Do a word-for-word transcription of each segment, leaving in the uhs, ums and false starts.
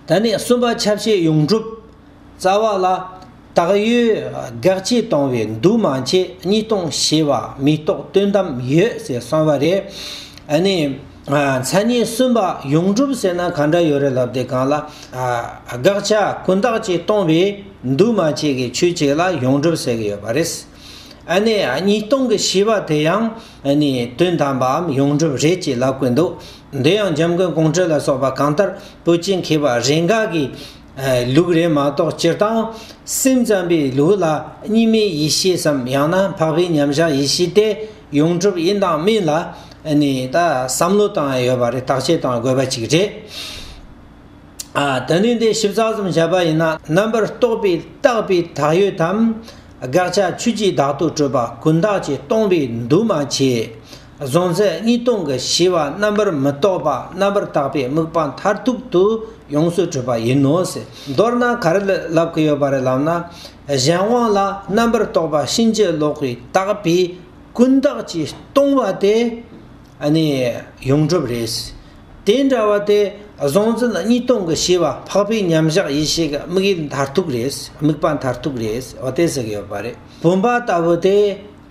ད་ནི་གསུམ་པ་ཆ་བྱད་ཡོངས་གྲུབ། རྩ་བ་ལ་དག་ཡོད་དགག་བྱས་སྟོང་པས་འདུ་མ་བྱས། གཉིས་སྟོང་ཞེས་པ་མི་རྟོག་དོན་དམ་ཡོད་ཟེར་གསུངས་པ་རེད། ཨ་ནི་ཨ་མཚན་ཉིད་གསུམ་པ་ཡོངས་གྲུབ་ཟེར་ན་ག་འདྲ་ཡོད་རེད་ལབ་དུས་སྒང་ལ། ཨ་དགག་བྱ་ཀུན་བརྟགས་ཀྱིས་སྟོང་པས་འདུ་མ་བྱས་ཀྱི་ཆོས་ཅིག་ལ་ཡོངས་གྲུབ་ཟེར་གྱི་ཡོད་པ་རེད། ཨ་ནི་གཉིས་སྟོང་གི་ཞེས་པ་དེ་ཡང་ཨ་ནི་དོན་དམ་པའམ་ཡོངས་གྲུབ་རེད་ཅེས་ལབ་ཀྱི་འདུག་འདི་ཡང་འཇམ་མགོན་ཀོང་སྤྲུལ་ལ་སོགས་པ་གང་ལྟར་བོད་ཀྱི་མཁས་པ་རེ་འགའ་གི་ལུགས་རེད་མ་གཏོགས། སྤྱིར་བཏང་སེམས་ཙམ་པའི་ལུགས་ལ་གཉིས་མེད་ཡེ་ཤེས་སམ། ཡང་ན་འཕགས་པའི་མཉམ་བཞག་ཡེ་ཤེས་དེ་ཡོངས་གྲུབ་ཡིན་དང་མིན་ལ་ཨ་ནི་ད་བསམ་བློ་བཏང་ཡ་ཡོད་པ་རེད། བརྟག་དཔྱད་བཏང་དགོས་པ་ཅིག་རེད། ཨ་ད་ནི་འདི་ཞིབ་ཚགས་ཙམ་བྱས་པ་ཡིན་ན། རྣམ་པར་རྟོག་པས་བཏགས་པའི་དག་ཡོད་དམ། དགག་བྱ་ཆོས་ཀྱི་བདག་ཏུ་གྲུབ་པ་ཀུན་བརྟགས་ཀྱིས་སྟོང་པས་འདུ་མ་བྱས། གཟུང་འཛིན་གཉིས་སྟོང་གི་ཞེས་པ་རྣམ་པར་མི་རྟོག་པ་རྣམ་པར་དག་པའི་དམིགས་པ་མཐར་ཐུག་ཏུ་ཡོངས་སུ་གྲུབ་པ་ཡིན་ནོ་ཟེར། མདོར་ན་ག་རེ་ལབ་ཀྱི་ཡོད་པ་རེད་ལབ་ན། གཞན་དབང་ལ་རྣམ་པར་རྟོག་པ་ཕྱིན་ཅི་ལོག་པའི་བཏགས་པའི་ཀུན་བརྟགས་ཀྱིས་སྟོང་པ་དེ་ཨ་ནི་ཡོངས་གྲུབ་རེད། དེ་འདྲ་བ་དེ་གཟུང་འཛིན་གཉིས་སྟོང་གི་ཞེས་པ་འཕགས་པའི་མཉམ་བཞག་ཡེ་ཤེས་ཀྱི་དམིགས་ཡུལ་མཐར་ཐུག་རེད། དམིགས་པ་མཐར་ཐུག་རེད། འོ་དེ་ཟེར་གྱི་ཡོད་པ་རེད། བུམ་པ་ལྟ་བུ་དེ་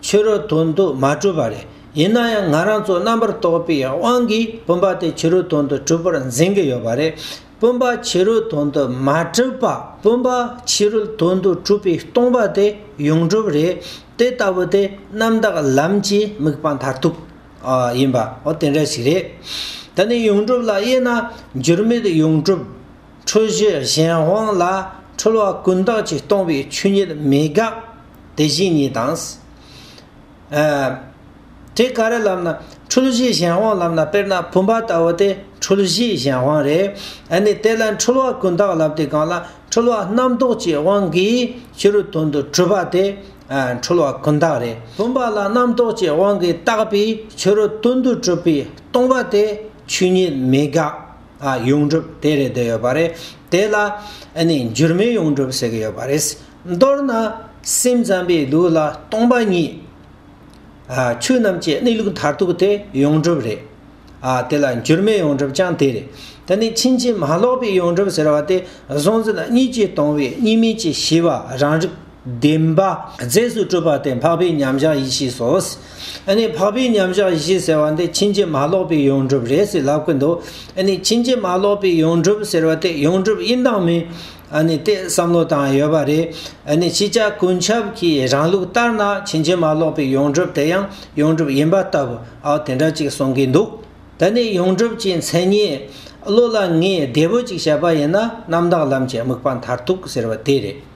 ཕྱི་རོལ་དོན་དུ་མ་གྲུབ་པ་རེད། ཡིན་ན་ཡང་ང་རང་ཚོ་རྣམ་པར་རྟོག་པའི་དབང་གིས་བུམ་པ་དེ་ཕྱི་རོལ་དོན་དུ་གྲུབ་པར་འཛིན་གྱི་ཡོད་པ་རེད། བུམ་པ་ཕྱི་རོལ་དོན་དུ་མ་གྲུབ་པ། བུམ་པ་ཕྱི་རོལ་དོན་དུ་གྲུབ་པའི་སྟོང་པ་དེ་ཡོངས་གྲུབ་རེད། དེ་ལྟ་བུ་དེ་རྣམ་དག་ལམ་གྱི་དམིགས་པ་མཐར་ཐུག་ཨ་ཡིན་པ། འོ་དེ་འདྲ་ཞིག་རེད། ད་ནི་ཡོངས་གྲུབ་ལ་དབྱེ་ན། འགྱུར་མེད་ཡོངས་གྲུབ། འཁྲུལ་གཞི་གཞན་དབང་ལ་འཁྲུལ་བ་ཀུན་བརྟགས་ཀྱིས་སྟོང་པའི་ཆོས་ཉིད་མེད་དགག་དེ་བཞིན་ཉིད་དང་། ཨ་དེ་ག་རེ་ལབ་ན། འཁྲུལ་གཞི་གཞན་དབང་ལབ་ན། དཔེར་ན་བུམ་པ་ལྟ་བུ་དེ་འཁྲུལ་གཞི་གཞན་དབང་རེད། ཨ་ནི་དེ་ལ་འཁྲུལ་བ་ཀུན་བརྟགས་ལབ་དུས་སྒང་ལ། འཁྲུལ་བ་རྣམ་རྟོག་གི་དབང་གིས་ཕྱི་རོལ་དོན་དུ་གྲུབ་པ་དེ་ཨ་འཁྲུལ་བ་ཀུན་བརྟགས་རེད། བུམ་པ་ལ་རྣམ་རྟོག་གི་དབང་གིས་བཏགས་པའི་ཕྱི་རོལ་དོན་དུ་གྲུབ་པའི་སྟོང་པ་དེ་ཆོས་ཉིད་མེད་དགག་ཨ་ཡོངས་གྲུབ་དེ་རེད་བསྡད་ཡོད་པ་རེད། དེ་ལ་ཨ་ནི་འགྱུར་མེད་ཡོངས་གྲུབ་ཟེར་གྱི་ཡོད་པ་རེད། མདོར་ན་སེམས་ཙམ་པའི་ལུགས་ལ་སྟོང་པ་ཉིད། ཨ་ཆོས་རྣམས་ཀྱི་གནས་ལུགས་མཐར་ཐུག་དེ་ཡོངས་གྲུབ་རེད། ཨ་དེ་ལ་འགྱུར་མེད་ཡོངས་གྲུབ་ཀྱང་དེ་རེད། ད་ནི་ཕྱིན་ཅི་མ་ལོག་པའི་ཡོངས་གྲུབ་ཟེར་བ་དེ་གཟུང་འཛིན་གཉིས་ཀྱིས་སྟོང་པའི་གཉིས་མེད་ཀྱི་ཤེས་པ་རང་རིག་བདེན་པ་རྫས་སུ་གྲུབ་པ་དེ་འཕགས་པའི་མཉམ་བཞག་ཡེ་ཤེས་སོ། ཨ་ནི་འཕགས་པའི་མཉམ་བཞག་ཡེ་ཤེས་ཟེར་བ་འདི་ཕྱིན་ཅི་མ་ལོག་པའི་ཡོངས་གྲུབ་རེད་ཟེར་ལབ་ཀྱི་འདུག་ཨ་ནི་ཕྱིན་ཅི་མ་ལོག་པའི་ཡོངས་གྲུབ་ཟེར་བ་དེ་ཡོངས་གྲུབ་ཡིན་དང་མིན། ཨ་ནི་དེ་བསམ་བློ་བཏང་ཡོད་པ་རེད། ཨ་ནི་ཤེས་བྱ་ཀུན་ཁྱབ་ཀྱི་རང་ལུགས་ལྟར་ན་ཕྱིན་ཅི་མ་ལོག་པའི་ཡོངས་གྲུབ་དེ་ཡང་ཡོངས་གྲུབ་ཡིན་པ་ལྟ་བུ། ཨ་དེ་འདྲ་ཅིག་གསུང་གི་འདུག་ད་ནི་ཡོངས་གྲུབ་ཀྱི་མཚན་ཉིད་བློ་ལ་ངེས་བདེ་པོ་ཅིག་བྱས་པ་ཡིན་ན་རྣམ་དག་ལམ་གྱི་དམིགས་པ་མཐར་ཐུག་ཟེར་བ་དེ་རེད།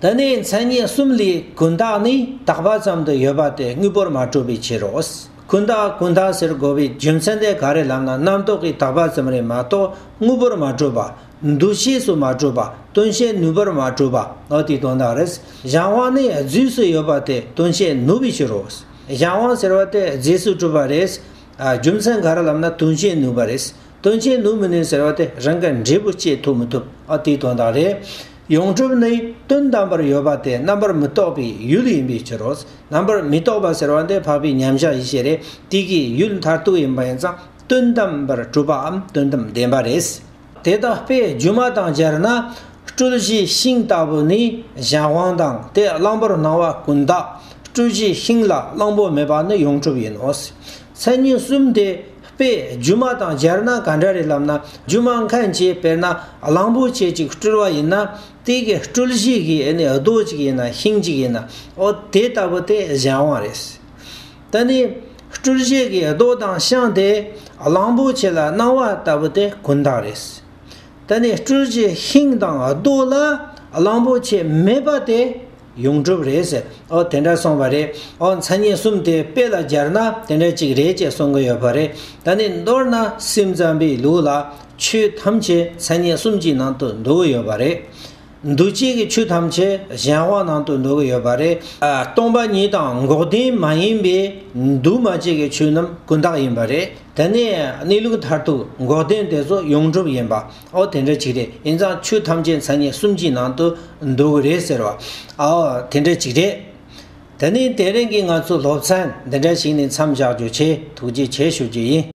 ད་ནི་མཚན་ཉིད་གསུམ་ལས་ཀུན་བརྟགས་ནི་དག་པ་ཙམ་དུ་ཡོད་པ་དེ་དངོས་པོར་མ་གྲུབ་པའི་ཕྱིར་རོ། ཀུན་བརྟགས་ཀུན་བརྟགས་ཟེར་དགོས་པའི་རྒྱུ་མཚན་དེ་ག་རེ་ལབ་ན། རྣམ་རྟོག་གིས་དག་པ་ཙམ་རེད་མ་གཏོགས་དངོས་པོར་མ་གྲུབ་པ། འདུ་ཤེས་སུ་མ་གྲུབ་པ། དོན་བྱེད་ནུས་པར་མ་གྲུབ་པ། འོ་དེའི་དོན་དག་རེད། གཞན་དབང་ནི་རྫས་སུ་ཡོད་པ་དེ་དོན་བྱེད་ནུས་པའི་ཕྱིར་རོ། གཞན་དབང་ཟེར་བ་དེ་རྫས་སུ་གྲུབ་པ་རེད། ཨ་རྒྱུ་མཚན་ག་རེ་ལབ་ན་དོན་བྱེད་ནུས་པ་རེད། དོན་བྱེད་ནུས་མི་ནུས་ཟེར་བ་དེ་རང་གི་འབྲས་བུ་སྐྱེད་ཐུབ་མི་ཐུབ། ཨ་དེའི་དོན་དག་རེད། ཡོངས་གྲུབ་ནི་དོན་དམ་པར་ཡོད་པ་དེ་རྣམ་པར་མི་རྟོག་པའི་ཡུལ་ཡིན་པའི་ཕྱིར་རོ། རྣམ་པར་མི་རྟོག་པ་ཟེར་བ་འདི་འཕགས་པའི་མཉམ་བཞག་ཡེ་ཤེས་རེད། དེ་གི་ཡུལ་མཐར་ཐུག་ཡིན་པ་ཡིན་ཙང་དོན་དམ་པར་གྲུབ་པའམ་དོན་དམ་བདེན་པ་རེད། དེ་དག་དཔེ་སྒྱུ་མ་དང་སྦྱར་ན། སྤྲུལ་གཞིའི་ཤིང་ལྟ་བུ་ནི་གཞན་དབང་དང་དེ་གླང་པོར་སྣང་བ་ཀུན་བརྟགས། སྤྲུལ་གཞིའི་ཤིང་ལ་གླང་པོ་མེད་པ་ནི་ཡོངས་གྲུབ་ཡིན་ནོ། མཚན་ཉིད་གསུམ་དེ་དཔེ་སྒྱུ་མ་དང་སྦྱར་ན་ག་འདྲ་རེད་ལབ་ན། སྒྱུ་མ་མཁན་གྱིས་དཔེར་ན་གླང་པོ་ཆེ་གཅིག་སྤྲུལ་བ་ཡིན་ན། དེ་གི་སྤྲུལ་གཞི་གི་ཨ་ནི་རྡོ་གཅིག་ཡིན་ན་ཤིང་གཅིག་ཡིན་ན། འོ་དེ་ལྟ་བུ་དེ་གཞན་དབང་རེད། ད་ནི་སྤྲུལ་གཞི་གི་རྡོ་དང་ཤིང་དེ་གླང་པོ་ཆེ་ལ་སྣང་བ་ལྟ་བུ་དེ་ཀུན་བརྟགས་རེད། ད་ནི་སྤྲུལ་གཞི་ཤིང་དང་རྡོ་ལ་གླང་པོ་ཆེ་མེད་པ་དེ་ཡོངས་གྲུབ་རེད་ཟེར། ཨོ་དེ་འདྲ་གསུངས་པ་རེད། ཨོ་མཚན་ཉིད་གསུམ་དེ་དཔེ་ལ་སྦྱར་ན་དེ་འདྲ་ཅིག་རེད་ཅེས་གསུང་གི་ཡོད་པ་རེད། ད་ནི་མདོར་ན་སེམས་ཙམ་པའི་ལུགས་ལ་ཆོས་ཐམས་ཅད་མཚན་ཉིད་གསུམ་གྱི་ནང་དུ་འདུ་གི་ཡོད་པ་རེད། འདུ་བྱེད་ཀྱི་ཆོས་ཐམས་ཅད་གཞན་དབང་ནང་དུ་འདུ་གི་ཡོད་པ་རེད། ཨ་སྟོང་པ་ཉིད་དང་འགོག་བདེན་མ་ཡིན་པའི་འདུ་མ་བྱེད་ཀྱི་ཆོས་རྣམས་ཀུན་བརྟགས་ཡིན་པ་རེད། དེ་ནས་གནས་ལུགས་མཐར་ཐུག་འགོག་བདེན་དེ་ཚོ་ཡོངས་གྲུབ་ཡིན་པ། ཨོ་དེ་འདྲ་ཅིག་རེད། ཡིན་ཙང་ཆོས་ཐམས་ཅད་མཚན་ཉིད་གསུམ་གྱི་ནང་དུ་འདུ་གི་རེད་ཟེར་བ། ཨོ་དེ་འདྲ་ཅིག་རེད། དེ་ནས་དེ་རིང་གི་ང་ཚོའི་སློབ་ཚན་འདི་འདྲ་ཞིག་ནས་མཚམས་བཞག་རྒྱུ་བྱས། ཐུགས་རྗེ་ཆེ་ཞུ་རྒྱུ་ཡིན།